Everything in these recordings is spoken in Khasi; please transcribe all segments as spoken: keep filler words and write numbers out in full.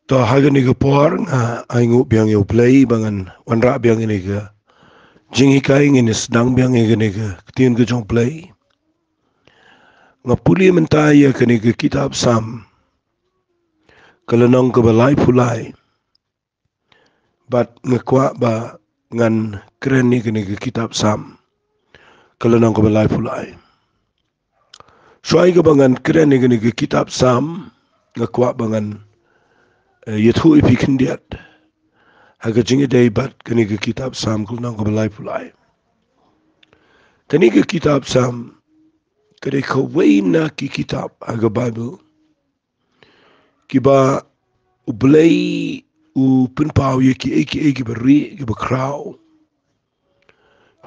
To ha kane ka por nga ainguh biang ïa U Blei ba ngan wanrah biang ïa kane ka jinghikai, ngin ïa sdang biang ïa kane ka ktien ka jong U Blei. Nga pule mynta ïa kane ka kitab Salm, ka lynnong kaba laiphew lai. Bad nga kwah ba ngan kren ïa kane ka kitab Salm, ka lynnong kaba laiphew lai. Shuwa kaba ngan kren ïa kane ka kitab Salm, nga kwah ba ngan, eh, ïathuh ïa phi khyndiat ha ka jingïadei bad kane ka kitab Salm, ka lynnong kaba laiphew lai. Kane ka kitab Salm ka dei kawei na ki kitab ha ka Baibl kiba U Blei u pynpaw ïa kiei kiei kiba rieh, kiba khraw,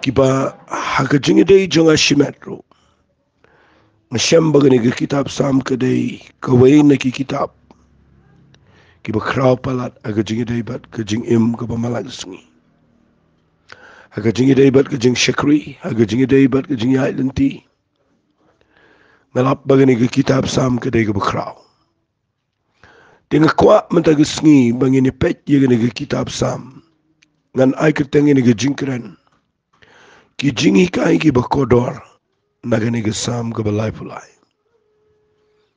kiba ha ka jingïadei jong nga shimet ruh nga shem ba kane ka kitab Salm ka dei kawei na ki kitab kiba khraw palat ha ka jingïadei bad ka jingim kaba man la ka sngi, ha ka jingïadei bad ka jingshakri, ha ka jingïadei bad ka jingïaid lynti. Nga lap ba kane ka kitab Salm ka dei kaba khraw. Te nga kwah mynta ka sngi ba ngin ïa peit ïa kane ka kitab Salm, ngan ai kyrteng ïa kane ka jingkren, ki jinghikai kiba kordor na kane ka Salm kaba laiphew lai.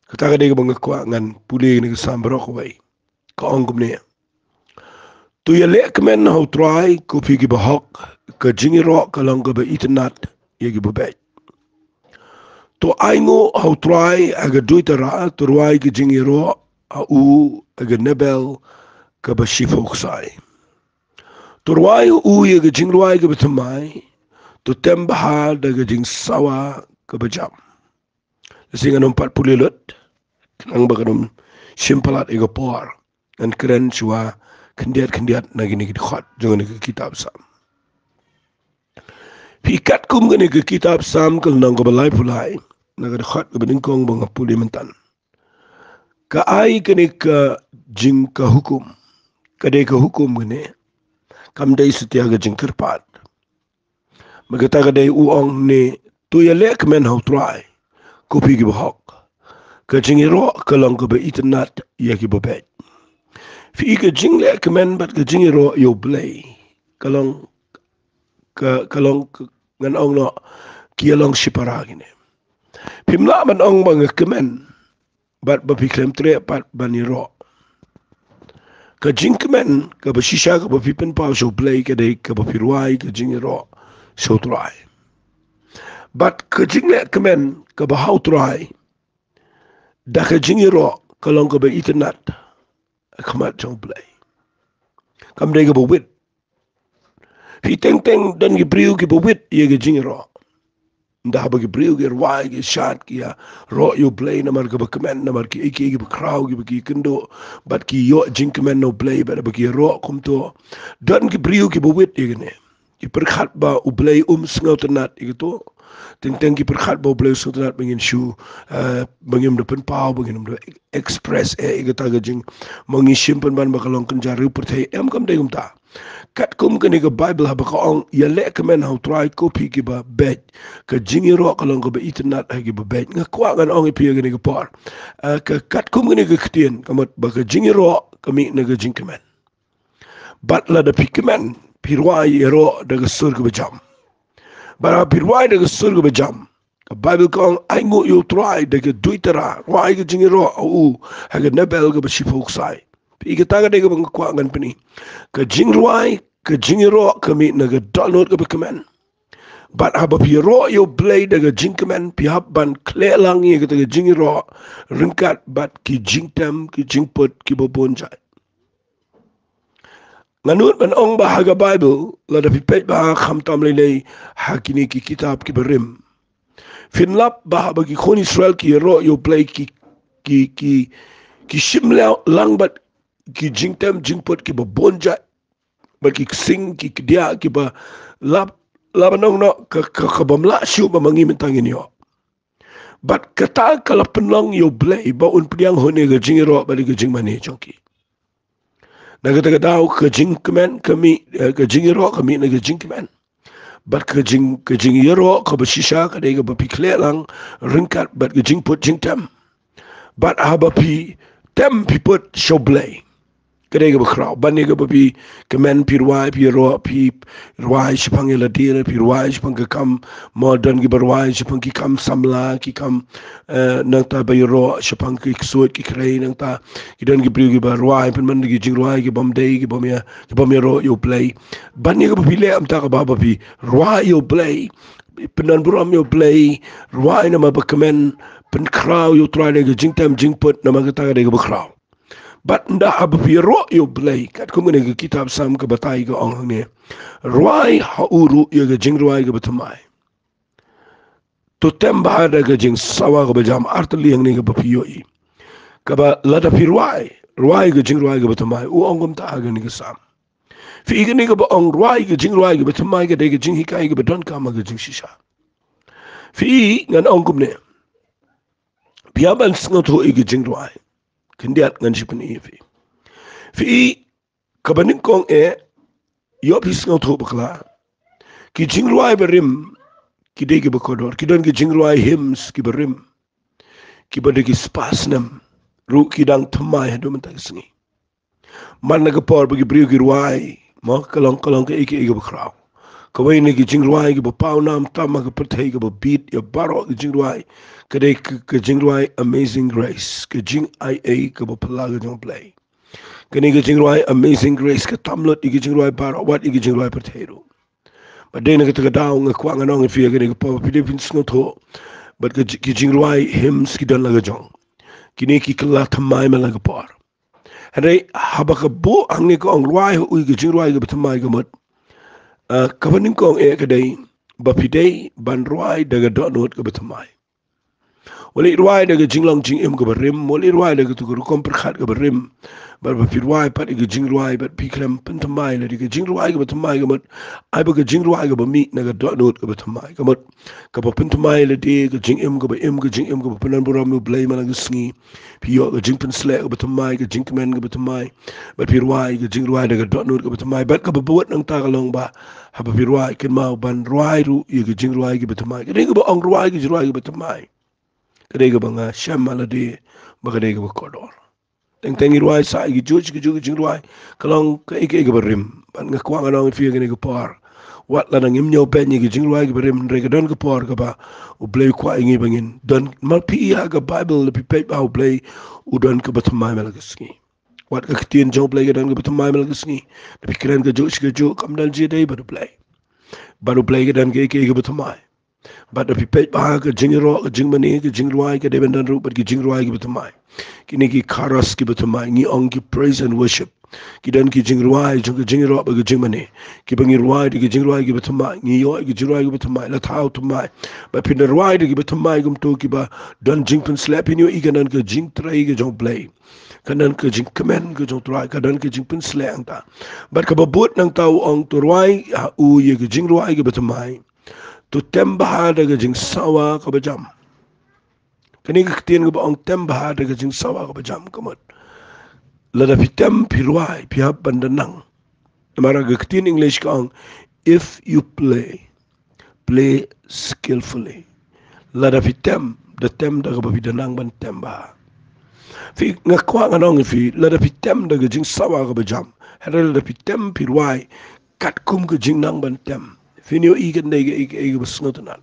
Kata ka dei kaba nga kwah, ngan pule ïa kane ka Salm baroh kawei. Ka ong kumne: To ïalehkmen ha U Trai, ko phi kiba hok, ka jingïaroh ka long kaba itynnad ïa kiba beit. To ainguh ha U Trai ha ka duitara, to rwai ka jingïaroh ha u ha ka nebel kaba shiphew ksai. To rwai ha u ïa ka jingrwai kaba thymmai, to tem bha da ka jingsawa kaba jam. Lehse ngan ym pat pule lut, khnang ba kan ym shim palat ïa ka por. Ngan kren shuwa khyndiat khyndiat na kine ki dkhot jong kane ka kitab Salm. Phi, katkum kane ka kitab Salm ka lynnong kaba laiphew lai, na ka dkhot kaba nyngkong ba nga pule mynta, ka ai kane ka jing, ka hukum. Ka dei ka hukum kane, kam dei satia ka jingkyrpad. Bad kata ka dei, u ong ne: To ïalehkmen ha U Trai, ko phi kiba hok, ka jingïaroh ka long kaba itynnad ïa kiba beit. Phi, ka jinglehkmen bad ka jingïaroh ïa U Blei ka long, ka, ka long, ka, ngan ong noh, ki ïa long shipara kine. Phim lah ban ong ba nga kmen bad ba phi khlem treh pat ban ïaroh. Ka jingkmen kaba shisha kaba phi pynpaw sha U Blei ka dei kaba phi rwai ka jingïaroh sha U Trai. Bad ka jinglehkmen kaba ha U Trai da ka jingïaroh ka long kaba itynnad ha khmat jong U Blei. Kam dei kaba wit. Phi, teng teng don ki briew kiba wit ïa ka jingïaroh. Ynda haba ki briew ki rwai, ki shad, ki ïaroh ïa U Blei namar kaba kmen, namar kiei kiei kiba khraw kiba ki kynduh, bad ki ïoh jingkmen na U Blei, bad haba ki ïaroh kumto, don ki briew kiba wit ïa kane. Ki pyrkhat ba U Blei um sngewtynnad ïa kato. Teng teng ki pyrkhat ba U Blei um sngewtynnad ba ngin shu, eh, ba ngim da pynpaw, ba ngim da express, eh, ïa kata ka jing, ba ngin shim pynban ba ka long kynja riewpyrthei. Em, kam dei kumta. Katkum kane ka Baibl haba ka ong, ïalehkmen ha U Trai ko phi kiba beit, ka jingïaroh ka long kaba itynnad ha kiba beit. Nga kwah ngan ong ïa phi ha kane ka por, eh, ka, katkum kane ka ktien, ka mut ba ka jingïaroh ka mih na ka jingkmen. Bad lada phi kmen, phi rwai ïaroh da ka sur kaba jam. Bad haba phi rwai da ka sur kaba jam, ka Baibl ka ong, ainguh ïa U Trai da ka duitara, rwai ka jingïaroh ha u ha ka nebel kaba shiphew ksai. Phi, kata ka dei kaba nga kwah ngan pyni. Ka jingrwai, ka jingïaroh ka mih na ka dohnud kaba kmen. Bad haba phi ïaroh ïa U Blei da ka jingkmen, phi hap ban khleh lang ïa kata ka jingïaroh ryngkat bad ki jingtem, ki jingput kiba bun jait. Nga nud ban ong ba ha ka Baibl, lada phi peit bha, khamtam lei lei ha kine ki kitab kiba rim, phin lap ba haba ki khun Israel ki ïaroh ïa U Blei, ki, ki, ki, ki shim lang bad ki jingtem jingput kiba bun jait, bad ki ksing, ki kdiah, kiba lap, lap ban ong noh, ka, ka, kaba ym lah shuh ba ma ngi mynta ngin ïoh. Bad kata ka la pynlong ïa U Blei ba un pdiang hun ïa ka jingïaroh bad ka jingmane jong ki. Na kata ka daw, ka jingkmen ka mih, eh, ka jingïaroh ka mih na ka jingkmen. Bad ka jing, ka jingïaroh kaba shisha ka dei kaba phi khleh lang ryngkat bad ka jingput jingtem. Bad haba phi tem, phi put sha U Blei. Ka dei kaba khraw. Ban ïa kaba phi kmen, phi rwai, phi ïaroh, phi rwai shaphang ïa lade, phi rwai shaphang ka kam, mo don kiba rwai shaphang ki kam samla, ki kam, eh, nangta ba ïaroh shaphang ki ksuid ki khrei, nangta ki don ki briew kiba rwai pynban da ki jingrwai ki bym dei, ki bym ïa, ki bym ïaroh ïa U Blei. Ban ïa kaba phi leh, ym tang kaba ba phi rwai ïa U Blei, pyndon burom ïa U Blei, rwai namar ba kmen, pynkhraw ïa U Trai da ka jingtem jingput, namar kata ka dei kaba khraw. Bad ynda haba phi ïaroh ïa U Blei, katkum kane ka kitab Salm ka batai ka ong hangne, rwai ha u ruh ïa ka jingrwai kaba thymmai. To tem bha da ka jingsawa kaba jam, artylli hangne kaba phi ïohi. Kaba lada phi rwai, rwai ka jingrwai kaba thymmai. U ong kumta ha kane ka Salm. Phi i kane kaba ong rwai ka jingrwai kaba thymmai, ka dei ka jinghikai kaba donkam ha ka jingshisha. Phi i, ngan ong kumne. Phi hap ban sngewthuh ïa ka jingrwai. Khyndiat ngan shu pyni ïa phi. Phi i, kaba nyngkong eh, ïoh phi sngewthuh bakla. Ki jingrwai barim, ki dei kiba kordor, ki don ki jingrwai hymns kiba rim, kiba dei ki spah snem ruh ki dang thymmai haduh mynta ka sngi. Man la ka por ba ki briew ki rwai, mo, ka long, ka long kaei kaei kaba khraw. Kawei na ki jingrwai kiba paw nam tam ha ka pyrthei kaba bit ïa baroh ki jingrwai, ka dei ka, ka jingrwai Amazing Grace, ka jingaiei kaba phylla ka jong U Blei. Kane ka jingrwai Amazing Grace ka tam lut ïa ki jingrwai baroh, wat ïa ki jingrwai pyrthei ruh. Bad dei na kata ka daw nga kwah ngan ong ïa phi ha kane ka por, phi dei phin sngewthuh. Bad ka ji-, ki jingrwai hymns ki don la ka jong. Kine ki kylla thymmai man la ka por. Hynrei haba ka buh hangne ka ong rwai ha u ïa ka jingrwai kaba thymmai ka mut. Ah, kaba nyngkong eh ka dei ba phi dei ban rwai da ka dohnud kaba thymmai. Wat leit rwai da ka jinglong jingim kaba rim, wat leit rwai da katu ka rukom pyrkhat kaba rim. Bad ba phi rwai pat ïa ka jingrwai, bad phi khlem pynthymmai lade, ka jingrwai kaba thymmai ka mut. Ai ba ka jingrwai kaba mih na ka dohnud kaba thymmai ka mut. Kaba pynthymmai lade, ka jingim kaba im, ka jingim kaba pyndon burom ïa U Blei man la ka sngi. Phi ïoh ka jingpynshlur kaba thymmai, ka jingkmen kaba thymmai. Bad phi rwai ka jingrwai da ka dohnud kaba thymmai. Bad kaba bud nangta ka long ba haba phi rwai, kynmaw ban rwai ruh ïa ka jingrwai kaba thymmai. Ka dei kaba ong rwai ka jingrwai kaba thymmai. Ka dei kaba nga shem ha lade ba ka dei kaba kordor. Teng teng ngi rwai sa ïa ki juh ki juh ki jingrwai, ka long kaei kaei kaba rim. Bad nga kwah ngan ong ïa phi ha kane ka por, wat lada ngim ñiewbeiñ ïa ki jingrwai kiba rim, hynrei ka don ka por kaba U Blei u kwah ïa ngi ba ngin don. Ma phi i ha ka Baibl, lada phi peit ba U Blei u don kaba thymmai man la ka sngi. Wat ka ktien jong U Blei ka don kaba thymmai man la ka sngi. Lada phi kren ka juh shi ka juh, kam don jingïadei bad U Blei. Bad U Blei ka don kaei kaei kaba thymmai. Bad lada phi peit ba ha ka jingïaroh, ka jingmane, ka jingrwai, ka dei ban don ruh bad ki jingrwai kiba thymmai. Kine ki chorus kiba thymmai, ngi ong ki praise and worship. Ki don ki jingrwai jong ka jingïaroh bad ka jingmane, kiba ngi rwai da ki jingrwai kiba thymmai, ngi ïoh ki jingrwai kiba thymmai, la thaw thymmai. Bad phin da rwai da kiba thymmai kumto, kiba don jingpynshlur, phin ïohi ka don ka jingtrei ka jong U Blei. Ka don ka jingkmen ka jong U Trai, ka don ka jingpynshlur hangta. Bad kaba bud nangta u ong to rwai ha u ïa ka jingrwai kaba thymmai. To tem bha da ka jingsawa kaba jam. Kane ka ktien kaba ong tem bha da ka jingsawa kaba jam ka mut, lada phi tem, phi rwai, phi hap ban da nang. Namar ka ktien English ka ong, if you play, play skillfully. Lada phi tem, da tem da kaba phi da nang ban tem bha. Phi, nga kwah ngan ong ïa phi, lada phi tem da ka jingsawa kaba jam, hynrei lada phi tem, phi rwai katkum ka jingnang ban tem, phin ïohi kan dei kaei kaei kaba sngewtynnat.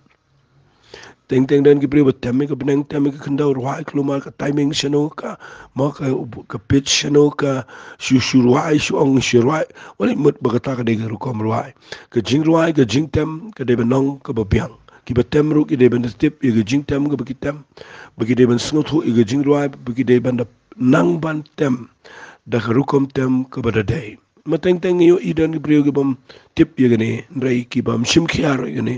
Teng teng don ki briew ba tem ïa ka bneng, tem ïa ka khyndew, rwai kulmar, ka timing shano, ka, mo, ka, ka pitch shano, ka shu, shu rwai, shu ong, shu rwai. Wat leit mut ba kata ka dei ka rukom rwai. Ka jingrwai, ka jingtem ka dei ban long kaba biang. Kiba tem ruh ki dei ban da tip ïa ka jingtem kaba ki tem, ba ki dei ban sngewthuh ïa ka jingrwai, ba ki dei ban da nang ban tem da ka rukom tem kaba da dei. Ma teng teng ngi ïohi don ki briew ki bym tip ïa kane, hynrei ki bym shim khia ruh ïa kane.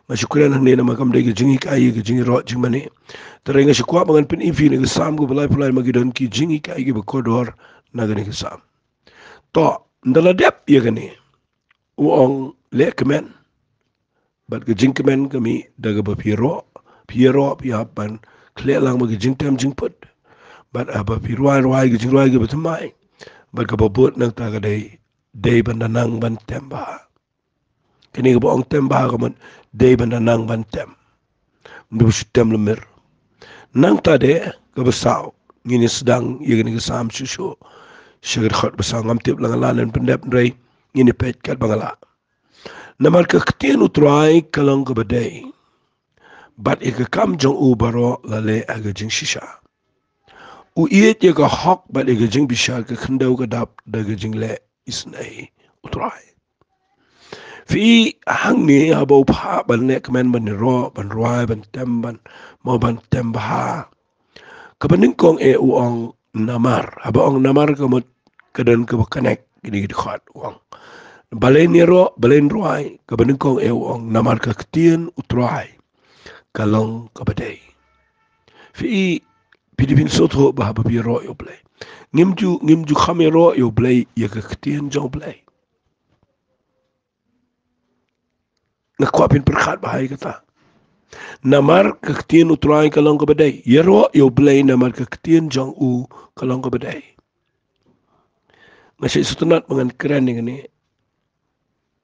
Nga shu kren hangne namar kam dei ka jinghikai ïa ka jingïaroh jingmane. Te hynrei nga shu kwah ba ngan pyni ïa phi na ka Salm kaba laiphew lai, namar ki don ki jinghikai kiba kordor na kane ka Salm. To, ynda la dep ïa kane, u ong leh kmen. Bad ka jingkmen ka mih da kaba phi ïaroh, phi ïaroh, phi hap ban khleh lang bad ka jingtem jingput. Bad haba phi rwai, rwai ka jingrwai kaba thymmai. Bad kaba bud nangta ka dei, dei ban da nang ban tem bha. Kane kaba ong tem bha ka mut, dei ban da nang ban tem. Ym dei ba shu tem lymmer. Nangta de kaba saw, ngin ïa sdang ïa kane ka Salm shuh shuh. Sha ka dkhot ba saw ngam tip lada nga lah ban pyndep, hynrei ngin ïa peit katba nga lah. Namar ka ktien U Trai ka long kaba dei, bad ïa ka kam jong u baroh la leh ha ka jingshisha. U ïeit ïa ka hok bad ïa ka jingbishar, ka khyndew ka dap da ka jingleh isynei U Trai. Phi i hangne, haba u phah ban leh kmen, ban ïaroh, ban rwai, ban tem, ban mo, ban tem bha, kaba nyngkong eh u ong namar. Haba ong namar ka mut ka don kaba connect kine ki dkhot, u ong. Balei ïaroh, balei rwai? Kaba nyngkong eh u ong namar ka ktien U Trai ka long kaba dei. Phi i, phi dei phin sngewthuh ba haba phi ïaroh ïa U Blei, ngim ju, ngim ju kham ïaroh ïa U Blei ïa ka ktien jong U Blei. Nga kwah phin pyrkhat bha ïa kata. Namar ka ktien U Trai ka long kaba dei. Ïaroh ïa U Blei namar ka ktien jong u ka long kaba dei. Nga shait sngewtynnat ba ngan kren ïa kane,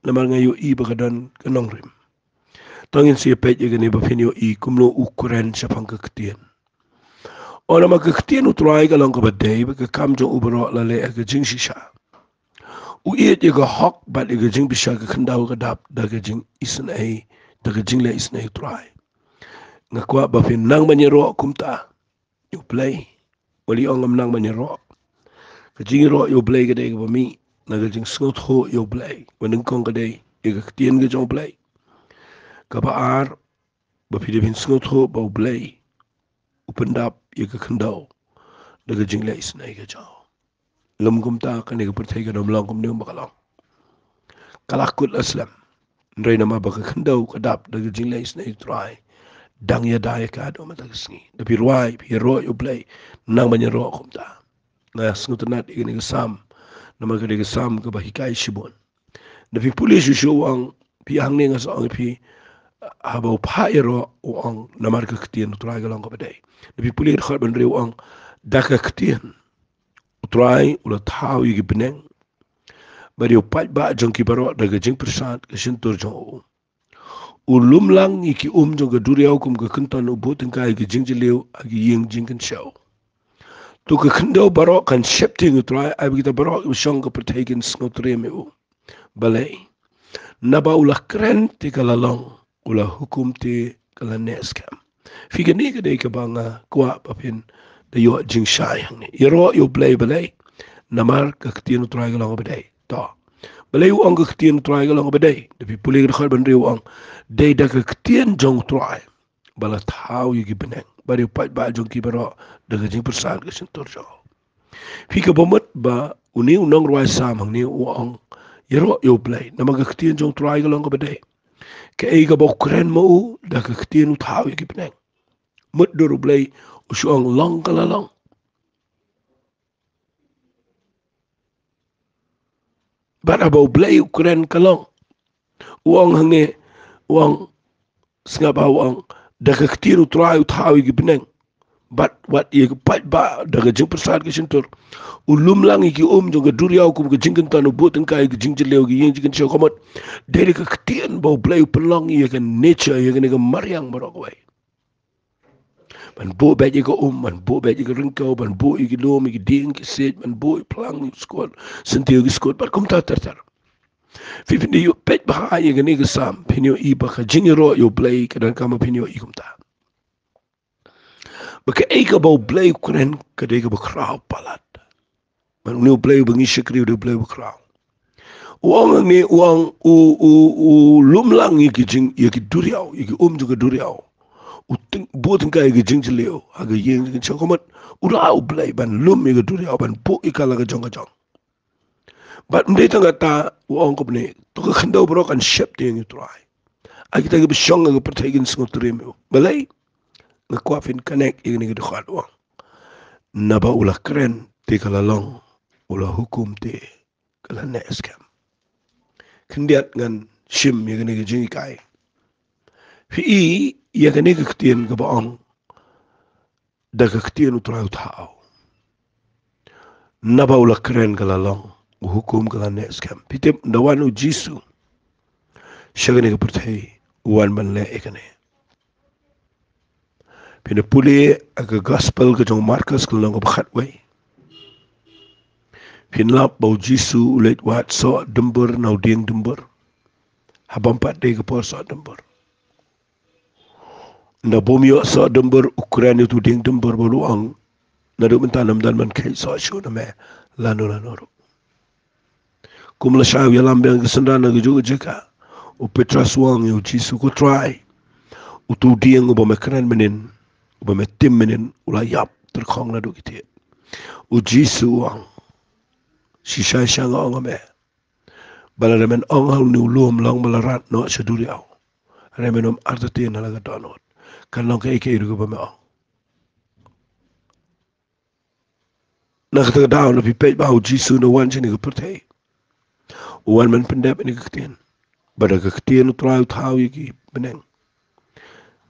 namar nga ïohi ba ka don ka nongrim. To ngin sa ïa peit ïa kane ba phin ïohi kumno u kren shaphang ka ktien. Namar ka ktien U Trai ka long kaba dei, bad ka kam jong u baroh la leh ha ka jingshisha. U ïeit ïa ka hok bad ïa ka jingbishar, ka khyndew ka dap da ka jingisynei, da ka jingleh isynei U Trai. Nga kwah ba phin nang ban ïaroh kumta ïa U Blei. Wat ong ngam nang ban ïaroh. Ka jingïaroh ïa U Blei ka dei kaba mih na ka jingsngewthuh ïa U Blei. Ba nyngkong ka dei ïa ka ktien ka jong U Blei. Kaba ar, ba phi dei phin sngewthuh ba U Blei u pyndap ïa ka khyndew da ka jingleh isynei ka jong u. Lym kumta, kane ka pyrthei kan ym long kumne ba ka long. Ka la kut la slem, hynrei namar ba ka khyndew ka dap da ka jingleh isynei U Trai, dang ïada ïa ka haduh mynta ka sngi. Da phi rwai, phi ïaroh ïa U Blei, nang ban ïaroh kumta. Nga sngewtynnat ïa kane ka Salm, namar ka dei ka Salm kaba hikai shibun. Da phi pule shuh shuh u ong, phi, hangne nga sa ong ïa phi, haba u phah ïaroh u ong namar ka ktien U Trai ka long kaba dei. Da phi pule ka dkhot ba hynriew u ong, da ka ktien U Trai u la thaw ïa ki bneng, bad ïa u paidbah jong ki baroh da ka jingpyrsad ka shyntur jong u. U lum lang ïa ki um jong ka duriaw kum ka kynton, u buh tyngka ïa ki jingjylliew ha ki ïing jingkynshew. To ka khyndew baroh kan sheptieng ïa U Trai, ai ba kita baroh kiba shong ha ka pyrthei kin sngewtriem ïa u. Balei? Naba u la kren te ka la long, u la hukum te ka la neh skhem. Phi, kane ka dei kaba nga kwah ba phin da ïoh jingshai hangne. Ïaroh ïa U Blei, balei? Namar ka ktien U Trai ka long kaba dei. To, balei u ong ka ktien U Trai ka long kaba dei? Da phi pule ka dkhot ba hynriew u ong, dei da ka ktien jong U Trai ba la thaw ïa ki bneng, bad ïa u paidbah jong ki baroh da ka jingpyrsad ka shyntur jong u. Phi, kaba mut ba une u nongrwai Salm hangne u ong, ïaroh ïa U Blei namar ka ktien jong U Trai ka long kaba dei. Kaei kaba u kren ma u, da ka ktien u thaw ïa ki bneng. Mutdur U Blei u shu ong long ka la long. Bad haba U Blei u kren ka long. U ong hangne, u ong, sngap, u ong, da ka ktien U Trai u thaw ïa ki bneng, bad wat ïa ki paidbah da ka jingpyrsad ka shyntur. U lum lang ïa ki um jong ka duriaw kum ka jingkynton, u buh tyngka ïa ki jingjylliew ha ki ïing jingkynshew. Ka mut, dei da ka ktien ba U Blei u pynlong ïa ka nature, ïa kane ka mariang baroh kawei. Ban buh beit ïa ka um, ban buh beit ïa ka ryngkew, ban buh ïa ki lum, ïa ki dieng, ki siej, ban buh ïa phlang, ïa ki skud, syntiew, ïa ki skud, bad kumta ter ter. Phi, phin da ïoh peit bha ïa kane ka Salm, phin ïohi ba ka jingïaroh ïa U Blei ka donkam ba phin ïohi kumta. Ba kaei kaba U Blei u kren ka dei kaba khraw palat. Bad une U Blei uba ngi shakri u dei U Blei uba khraw. U ong hangne, u ong, u, u, u lum lang ïa ki jing, ïa ki duriaw, ïa ki um jong ka duriaw. U tyng, buh tyngka ïa ki jingjylliew ha ki ïing jingkynshew. Ka mut, u la, U Blei ban lum ïa ka duriaw, ban buh ïa ka la ka jong ka jong. Bad ym dei tang kata, u ong kumne, to ka khyndew baroh kan sheptieng ïa U Trai. Ai kita kiba shong ha ka pyrthei kin sngewtriem ïa u. Balei? Nga kwah phin connect ïa kane ka dkhot, u ong, naba u la kren te ka la long, u la hukum te ka la neh skhem. Khyndiat ngan shim ïa kane ka jinghikai. Phi i, ïa kane ka ktien kaba ong, da ka ktien U Trai u thaw. Naba u la kren ka la long, u hukum ka la neh skhem. Phi tip, da wan U Jisu sha kane ka pyrthei, u wan ban leh ïa kane. Phin da pule ha ka gospel ka jong u Markos ka lynnong kaba khatwei. Phin lap ba u Jisu u leit wad soh dymbur na u dieng dymbur. Haba ym pat dei ka por soh dymbur. Nda bym ïoh soh dymbur u kren ïa utu u dieng dymbur bad u ong, naduh mynta ym don ban kheit soh shuh na me lano lano ruh. Kum lashai u ïalam biang ka synran na kajuh ka jaka, u Petros u ong ïa u Jisu, ko Trai, utu u dieng uba me kren mynnin, uba me tim mynnin, u la ïap tyrkhong naduh ki thied. U Jisu u ong, shisha shisha nga ong ha me, ba lada men ong ha une u lum, long ba la rat noh sha duriaw, hynrei men ym artatien ha la ka dohnud, kan long kaei kaei ruh kaba me ong. Na kata ka daw, lada phi peit ba u Jisu u wan shane ha ka pyrthei, u wan ban pyndep ïa kane ka ktien. Bad da ka ktien u Trai u thaw ïa ki bneng.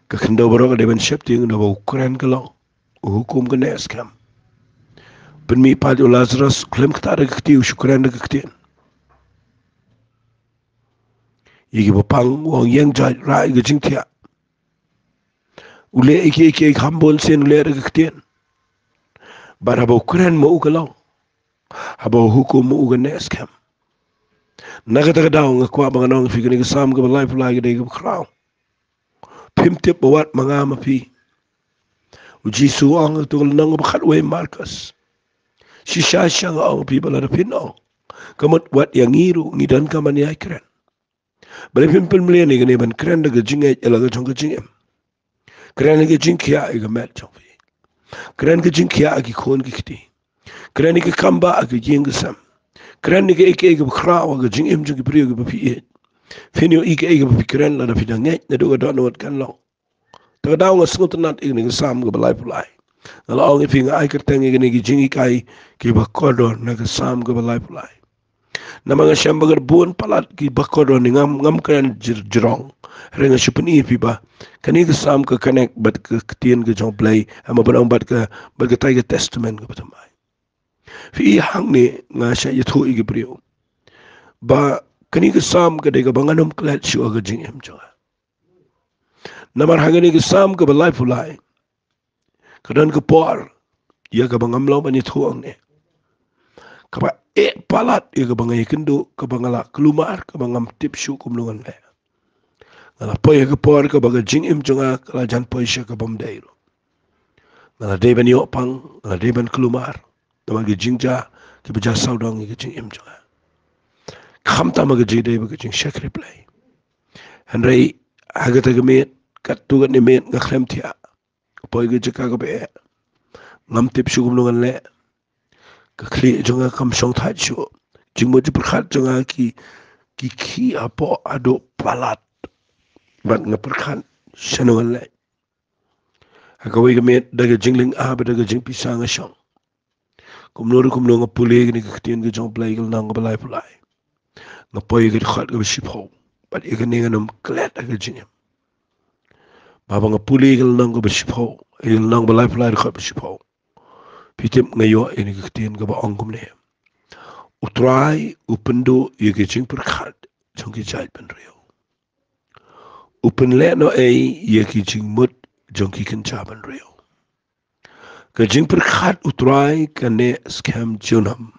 Ka khyndew baroh ka dei ban sheptieng, naba u kren ka long, u hukum ka neh skhem. Pynmih pat ïa u Lazarus, khlem ktah da ka kti, u shu kren da ka ktien. Ïa kiba pang u ong, ïeng jait, rah ïa ka jingthiah. U leh ïa kiei kiei kham bun sien, u leh da ka ktien. Bad haba u kren ma u ka long, haba u hukum ma u ka neh skhem. Na kata ka daw nga kwah ba ngan ong ïa phi, kane ka Salm kaba laiphew lai ka dei kaba khraw. Phim tip ba wat ma nga ma phi. U Jisu u ong ha kato ka lynnong kaba khatwei Markos, shisha shisha nga ong ïa phi ba lada phin ong, ka mut wat ïa ngi ruh ngi donkam ban ïai kren. Balei phim pynmlien ïa kane ban kren da ka jingngeit ïa la ka jong ka jingim? Kren ïa ka jingkhiah ïa ka met jong phi. Kren ka jingkhiah ïa ki khun ki kti. Kren ïa ka kam ba ha ka ïing ka sem. Kren ïa kaei kaei kaba khraw ha ka jingim jong ki briew kiba phi ïeit. Phin ïohi kaei kaba phi kren, lada phi da ngeit naduh ka dohnud kan long. Ta ka daw nga sngewtynnat ïa kane ka Salm kaba laiphew lai. Nga la ong ïa phi, nga ai kyrteng ïa kane ki jinghikai kiba kordor na ka Salm kaba laiphew lai. Namar nga shem ba ka bun palat kiba kordor ne ngam, ngam kren jyr-, jyrong. Hynrei nga shu pyni ïa phi ba kane ka Salm ka connect bad ka ktien ka jong u Blei, hynrei ban ong bad ka, bad katai ka Testament kaba thymmai. Phi i hangne nga shah ïathuh ïa ki briew ba kane ka Salm ka dei kaba ngan ym klet shuh ha ka jingim jong nga. Namar ha kane ka Salm kaba laiphew lai, ka don ka por ïa kaba ngam long ban ïathuh hangne, kaba eh palat ïa kaba nga ïakynduh, kaba nga la kulmar, kaba ngam tip shuh kumno ngan leh. Nga la poi ha ka por kaba ka jingim jong nga ka la jan poi sha kaba ym dei ruh. Nga la dei ban ïoh pang, nga la dei ban kulmar. Namar ki jingjia kiba jia sawdong ïa ka jingim jong nga. Khamtam ha ka jingdei bad ka jingshakri Blei. Hynrei ha kata ka miet, katto katne miet nga khlem thiah. Nga poi ha ka jaka kaba eh. Ngam tip shuh kumno ngan leh. Ka khlieh jong nga kam shong thait shuh. Jingmut jingpyrkhat jong nga ki, ki khih hapoh haduh palat. Bad nga pyrkhat shano ngan leit. Ha kawei ka miet da ka jinglynga bad da ka jingpisa nga shong. Kumno ruh kumno nga pule ïa kane ka ktien ka jong u Blei, ka lynnong kaba laiphew lai. Nga poi ïa ka dkhot kaba shiphew. Bad ïa kane ngan ym klet ha ka jingim. Ba haba nga pule ïa ka lynnong kaba shiphew, ïa ka lynnong kaba laiphew lai, dkhot ba shiphew, phi tip nga ïoh ïa kane ka ktien kaba ong kumne: U Trai u pynduh ïa ki jingpyrkhat jong ki jaitbynriew. U pynlehnohei ïa ki jingmut jong ki kynja bynriew. Ka jingpyrkhat U Trai ka neh skhem junom.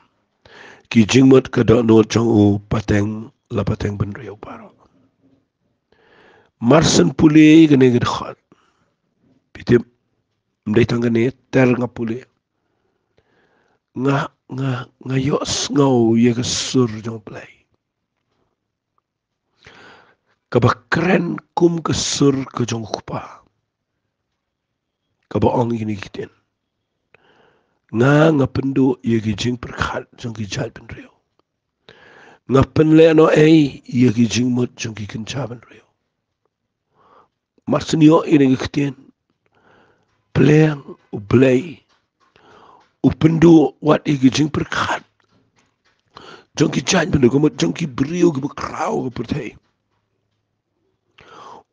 Ki jingmut ka dohnud jong u pateng la pateng bynriew baroh. Mar shen pule ïa kane ka dkhot, phi tip, ym dei tang kane, ter nga pule, nga, nga, nga ïohsngew ïa ka sur jong u Blei kaba kren kum ka sur ka jong u Kpa, kaba ong ïa kine ki ktien: Nga, nga pynduh ïa ki jingpyrkhat jong ki jaitbynriew. Nga pynlehnohei ïa ki jingmut jong ki kynja bynriew. Mar shen ïoh ïa kine ki ktien, pleng U Blei u pynduh wat ïa ki jingpyrkhat jong ki jaitbynriew, ka mut jong ki briew kiba khraw ha ka pyrthei.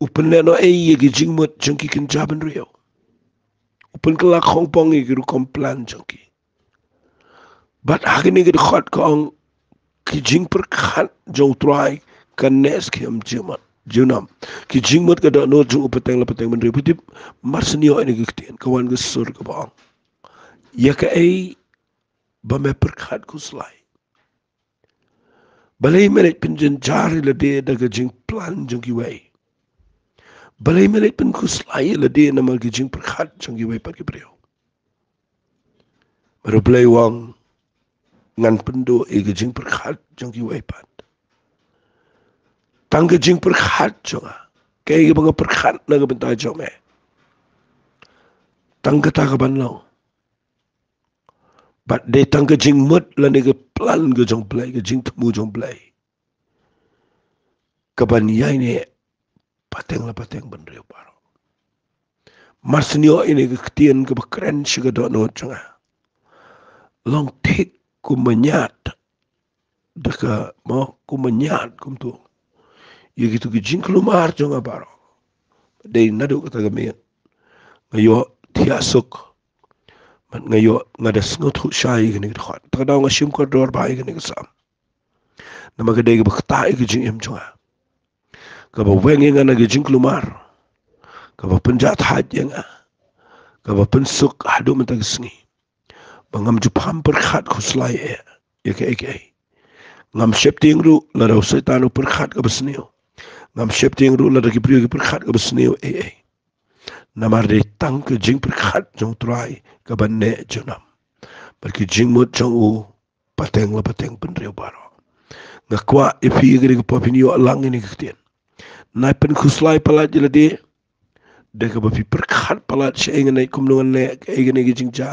U pynlehnohei ïa ki jingmut jong ki kynja bynriew. U pynkylla khongpong ïa ki rukom plan jong ki. Bad ha kane ka dkhot ka ong, ki jingpyrkhat jong U Trai ka neh skhem junom, junom. Ki jingmut ka dohnud jong u pateng la pateng bynriew. Phi tip, mar shen ïoh ïa kine ki ktien, ka wan ka sur kaba ong: Ïa kaei ba me pyrkhat khuslai? Balei me leit pynjynjar ïa lade da ka jingplan jong kiwei? Balei me leit pynkhuslai ïa lade namar ka jingpyrkhat jong kiwei pat ki briew? Bad U Blei u ong, ngan pynduh ïa ka jingpyrkhat jong kiwei pat. Tang ka jingpyrkhat jong nga, kaei kaba nga pyrkhat na ka bynta jong me, tang kata ka ban long. Bad dei tang ka jingmut lane ka plan ka jong U Blei, ka jingthmu jong U Blei, ka ban ïaineh pateng la pateng bynriew baroh. Mar shu ïoh ïa kane ka ktien kaba kren sha ka dohnud jong nga, long thik kum ma ñiad da ka, mo, kum ma ñiad kumto ïa kito ki jingkulmar jong nga baroh. Dei naduh kata ka miet nga ïoh thiah suk, bad nga ïoh, nga da sngewthuh shai ïa kane ka dkhot. Ta ka daw nga shim kordor bha ïa kane ka Salm, namar ka dei kaba ktah ïa ka jingim jong nga, kaba weng ïa nga na ka jingkulmar, kaba pynjahthait ïa nga, kaba pynsuk haduh mynta ka sngi, ba ngam ju pham pyrkhat khuslai eh ïa kaei kaei. Ngam sheptieng ruh lada u Soitan u pyrkhat kaba sniew. Ngam sheptieng ruh lada ki briew ki pyrkhat kaba sniew ei ei. Namar dei tang ka jingpyrkhat jong U Trai kaban neh junom, bad ka jingmut jong u pateng la pateng bynriew baroh. Nga kwah ïa phi ïa kane ka por phin ïoh lang ïa kane ka ktien. Nai pynkhuslai palat ïa lade da kaba phi pyrkhat palat, shaei ngan leit, kumno ngan leh, kaei kane ka jingjia,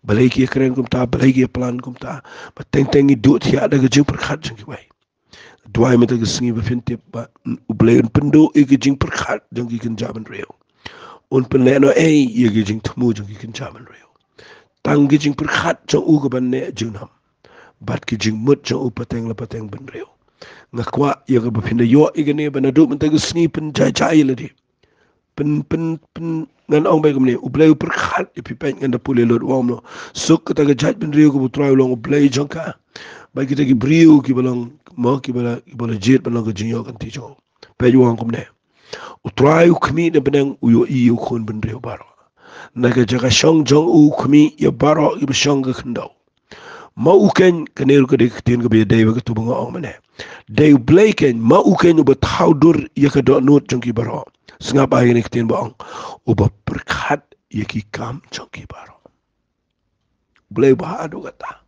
balei ki ïakren kumta, balei ki ïaplan kumta. Bad teng teng ngi duh thiah da ka jingpyrkhat jong kiwei. Duwai mynta ka sngi ba phin tip ba U Blei un pynduh ïa ka jingpyrkhat jong ki kynja bynriew. Un pynlehnohei ïa ka jingthmu jong ki kynja bynriew. Tang ka jingpyrkhat jong u kaban neh junom, bad ka jingmut jong u pateng la pateng bynriew. Nga kwah ïa kaba phin da ïoh ïa kane, ba naduh mynta ka sngi pynjai jai ïa lade. Pyn, pyn, pyn, ngan ong beit kumne, U Blei u pyrkhat ïa phi, peit, ngan da pule lut, u ong kumno: Suk kata ka jaitbynriew kaba U Trai u long U Blei jong ka, bad kita ki briew kiba long, mo, kiba la, kiba la jied ban long ka jingïoh kynti jong u. Peit, u ong kumne: U Trai u khmih na bneng, u ïohi ïa u khun bynriew baroh. Na ka jaka shong jong u u khmih ïa baroh kiba shong ka khyndew. Ma u keiñ, kane ruh ka dei ka ktien kaba ïadei bad kato ba nga ong mynne. Dei U Blei keiñ, ma u keiñ uba thaw dur ïa ka dohnud jong ki baroh. Sngap ïa kane ka ktien ba ong, uba pyrkhat ïa ki kam jong ki baroh. U Blei uba haduh katta.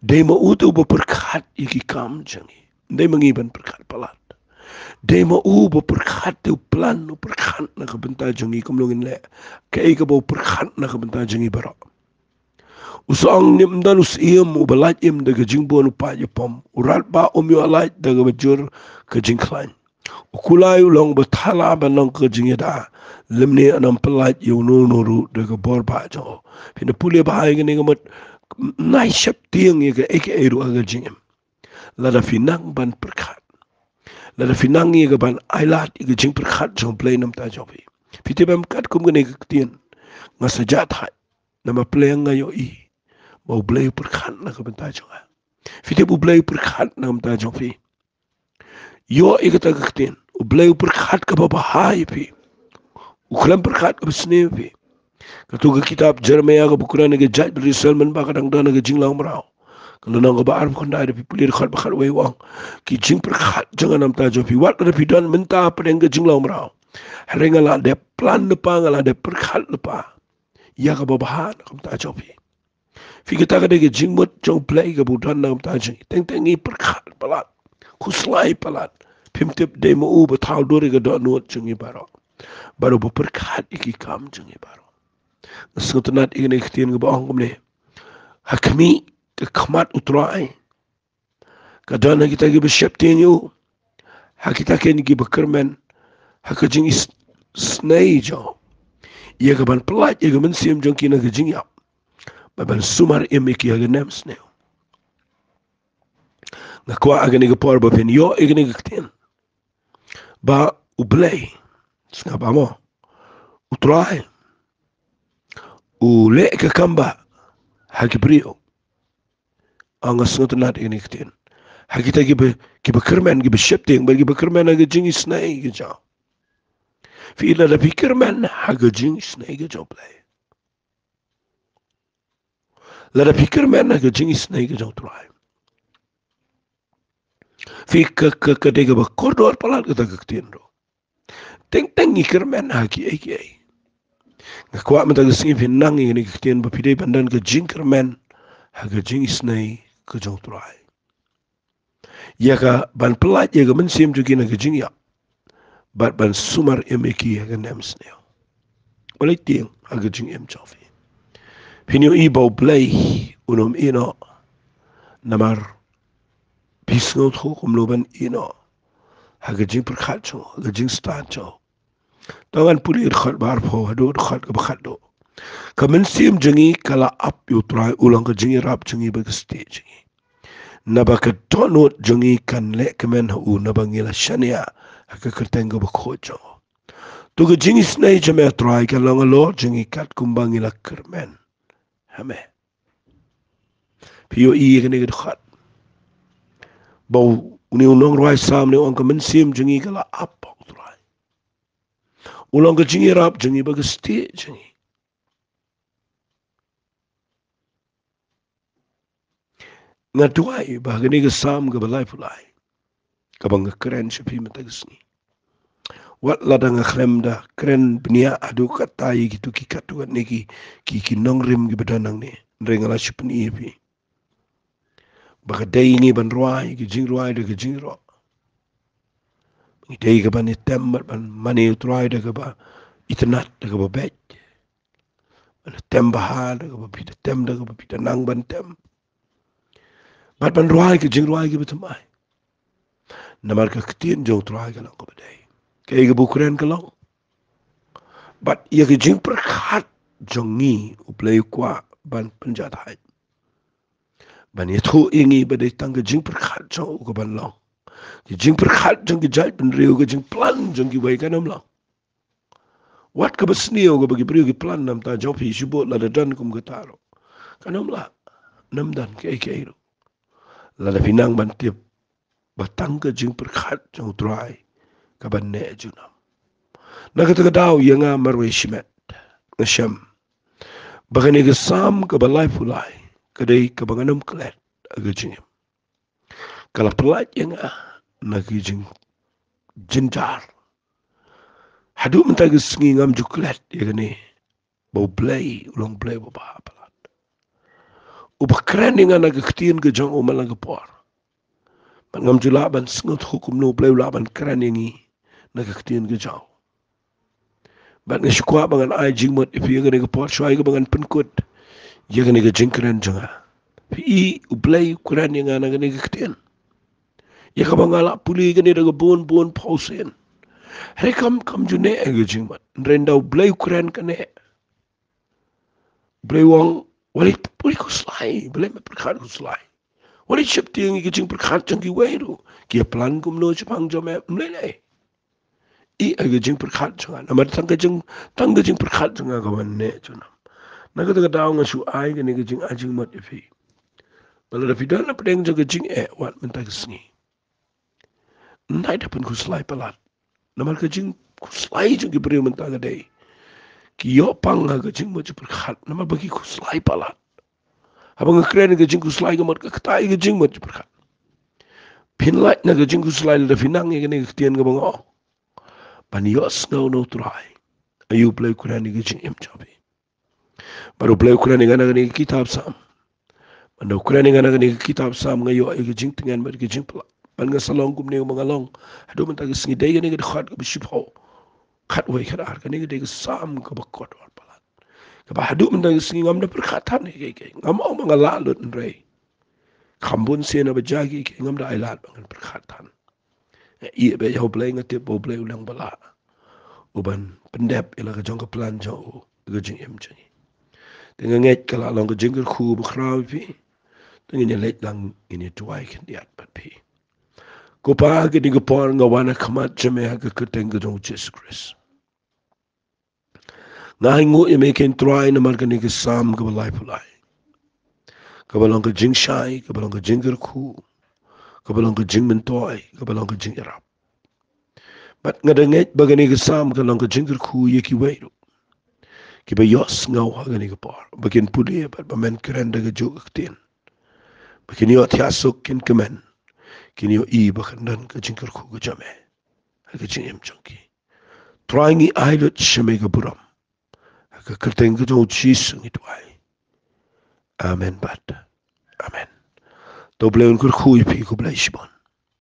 Dei ma u te uba pyrkhat ïa ki kam jong ngi. Dei ma ngi ban pyrkhat palat. Dei ma u uba pyrkhat, te u plan, u pyrkhat na ka bynta jong ngi kumno ngin leh. Kaei kaba u pyrkhat na ka bynta jong ngi baroh. U sa ong, ym don u syiem uba lait im da ka jingbun u pait ïa pom. U radbah um ïoh lait da kaba jur ka jingkhlaiñ. U kulai u long uba thala ban long ka jingïada, lymne un ym pyllait ïa uno uno ruh da ka bor bah jong u. Phin da pule bha ïa kane ka mut, nai sheptieng ïa kaei kaei ruh ha ka jingim. Lada phi nang ban pyrkhat, lada phi nang ïa ka ban ailad ïa ka jingpyrkhat jong U Blei na ka bynta jong phi, phi tip em, katkum kane ka ktien, nga sa jah thait. Namar pleng nga ïohi ba U Blei u pyrkhat na ka bynta jong nga. Phi tip, U Blei u pyrkhat na ka bynta jong phi. Ïoh ïa kata ka ktien, U Blei u pyrkhat kaba bha ïa phi. U khlem pyrkhat kaba sniew ïa phi. Kato ka kitab Jeremaïah kaba kren ïa ka jaitbynriew Israel mynba ka dang don ha ka jinglong mraw, ka lynnong kaba arphew khyndai, lada phi pule dkhot ba khatwei, u ong: Ki jingpyrkhat jong nga na ka bynta jong phi, wat lada phi don mynta hapdeng ka jinglong mraw, hynrei nga la dep plan lypa, nga la dep pyrkhat lypa ïa kaba bha na ka bynta jong phi. Phi, kata ka dei ka jingmut jong U Blei kaba u don na ka bynta jong ngi. Teng teng ngi pyrkhat palat, khuslai palat. Phim tip, dei ma u ba thaw dur ïa ka dohnud jong ngi baroh, bad uba pyrkhat ïa ki kam jong ngi baroh. Nga sngewtynnat ïa kane ka ktien kaba ong kumne: Ha khmih ka khmat U Trai ka don ha kita kiba sheptieng ïa u, ha kita keiñ kiba kyrmen ha ka jingisnei jong u, ïa ka ban pyllait ïa ka mynsiem jong ki na ka jingïap, bad ban sumar im ïa ki ha ka nemsniew. Nga kwah ha kane ka por ba phin ïoh ïa kane ka ktien, ba U Blei, sngap, mo, U Trai u leh ka kam bha ha ki briew. Nga sngewtynnat ïa kane ka ktien. Ha kita kiba, kiba kyrmen, kiba sheptieng, bad kiba kyrmen ha ka jingisnei ka jong u. Phi, lada phi kyrmen ha ka jingisnei ka jong U Blei, lada phi kyrmen ha ka jingisnei ka jong U Trai, phi ka, ka, ka dei kaba kordor palat kata ka ktien ruh. Teng teng ngi kyrmen ha kiei kiei. Nga kwah mynta ka sngi phin nang ïa kane ka ktien ba phi dei ban don ka jingkyrmen ha ka jingisynei ka jong U Trai. Ïa ka ban pyllait ïa ka mynsiem jong ki na ka jingïap bad ban sumar im ïa ki ha ka nemsniew. Balei tieng ha ka jingim jong phi? Phin ïohi ba U Blei un ym ïehnoh namar phi sngewthuh kumno ban ïehnoh ha ka jingpyrkhat jong u, ha ka jingstad jong u. To ngan pule dkhot ba arphew haduh dkhot kaba khatduh. Ka mynsiem jong ngi ka la ap ïa U Trai, u long ka jingïarap jong ngi bad ka stieh jong ngi. Naba ka dohnud jong ngi kan lehkmen ha u, naba ngi la shaniah ha ka kyrteng kaba khuid jong u. To ka jingisynei jong me, A Trai, ka long halor jong ngi katkum ba ngi la kyrmen ha me. Phi ïohi ïa kane ka dkhot ba une u nongrwai Salm ne u ong ka mynsiem jong ngi ka la ap ha U Trai. U long ka jingïarap jong ngi bad ka stieh jong ngi. Nga duwai ba ha kane ka Salm kaba laiphew lai kaba nga kren sha phi mynta ka sngi, wat lada nga khlem da kren bniah haduh katta ïa kito ki katto katne ki, ki, ki nongrim kiba don nangne, hynrei nga la shu pyni ïa phi ba ka dei ïa ngi ban rwai ka jingrwai da ka jingïaroh. Ngi dei ka ban ïatem bad ban mane ïa U Trai da kaba itynnad, da kaba beit. Ban ïatem bha da kaba phi da tem, da kaba phi da nang ban tem. Bad ban rwai ka jingrwai kaba thymmai. Namar ka ktien jong U Trai ka long kaba dei. Kaei kaba u kren ka long. Bad ïa ka jingpyrkhat jong ngi U Blei u kwah ban pynjahthait, ban ïathuh ïa ngi ba dei tang ka jingpyrkhat jong u ka ban long. Ka jingpyrkhat jong ki jaitbynriew, ka jingplan jong kiwei kan ym long. Wat kaba sniew kaba ki briew ki plan na bynta jong phi, shu bud lada don kum kata ruh, kan ym lah, ym don kiei kiei ruh. Lada phi nang ban tip ba tang ka jingpyrkhat jong U Trai ka ban neh junom. Na kata ka daw ïa nga marwei shimet nga shem ba kane ka Salm kaba laiphew lai ka dei kaba ngan ym klet ha ka jingim. Ka la pyllait ïa nga na ki jingjynjar. Haduh mynta ka sngi ngam ju klet ïa kane ba U Blei u long Blei uba bha palat, uba kren ïa nga na ka ktien ka jong u man la ka por. Bad ngam ju lah ban sngewthuh kumno U Blei u lah ban kren ïa ngi na ka ktien ka jong u. Bad nga shu kwah ba ngan ai jingmut ïa phi ïa kane ka por, shuwa ïa kaba ngan pynkut ïa kane ka jingkren jong nga. Phi i, U Blei u kren ïa nga na kane ka ktien ïa kaba nga lah pule ïa kane da ka bun bun phew sien. Hynrei kam, kam ju neh ïa ka jingmut. Hynrei ynda U Blei u kren ka neh. U Blei u ong, wat leit, wat leit khuslai, balei me pyrkhat khuslai? Wat leit sheptieng ïa ka jingpyrkhat jong kiwei ruh. Ki ïa plan kumno shaphang jong me, ym lei lei. I ïa ka jingpyrkhat jong nga, namar tang ka jing, tang ka jingpyrkhat jong nga ka ban neh junom. Na kata ka daw nga shu ai kane ka jingai jingmut ïa phi ba lada phi don na pdeng jong ka jingeh wat mynta ka sngi, ym dei da pynkhuslai palat. Namar ka jingkhuslai jong ki briew mynta ka dei ki ïoh pang ha ka jingmut jingpyrkhat, namar ba ki khuslai palat. Haba nga kren ka jingkhuslai ka mut ka kata ïa ka jingmut jingpyrkhat. Phin lait na ka jingkhuslai lada phi nang ïa kane ka ktien kaba nga ong, ban ïohsngew na U Trai. Aïu U Blei u kren ïa ka jingim jong phi? Bad U Blei u kren ïa nga na kane ka kitab Salm. Bad u kren ïa nga na kane ka kitab Salm, nga ïoh ïa ka jingtngen bad ka jingpyllait. Bad nga sa long kumne kumba nga long haduh mynta ka sngi. Dei kane ka dkhot kaba shiphew khatwei khatar, kane ka dei ka Salm kaba kordor palat, kaba haduh mynta ka sngi ngam da pyrkhat than ïa kiei kiei. Ngam ong ba nga lah lut, hynrei kham bun sien haba jia kiei kiei ngam da ai lad ba ngan pyrkhat than. Ïa, bad ïa U Blei nga tip ba U Blei u long ba lah u ban pyndep ïa la ka jong ka plan jong u ïa ka jingim jong ngi. Te nga ngeit ka la long ka jingkyrkhu ba khraw ïa phi. Te ngin ïa leit lang, ngin ïa duwai khyndiat bad phi. Ko Pa, ha kane ka por nga wan ha khmat jong me ha ka kyrteng ka jong U Jisu Khrist. Nga ainguh ïa me, ko Trai, namar kane ka Salm kaba laiphew lai, kaba long ka jingshai, kaba long ka jingkyrkhu, kaba long ka jingmyntoi, kaba long ka jingïarap. Bad nga da ngeit ba kane ka Salm ka long ka jingkyrkhu ïa kiwei ruh kiba ïohsngew ha kane ka por, ba kin pule bad ba men kren da kajuh ka ktien, ba kin ïohthiah suk, kin kmen, kin ïohi ba kan don ka jingkyrkhu ka jong me ha ka jingim jong ki. Trai, ngi ai lut sha me ka burom. Ha ka kyrteng ka jong u Jisu ngi duwai. Amen bad amen. To Blei un kyrkhu ïa phi, khublei shibun.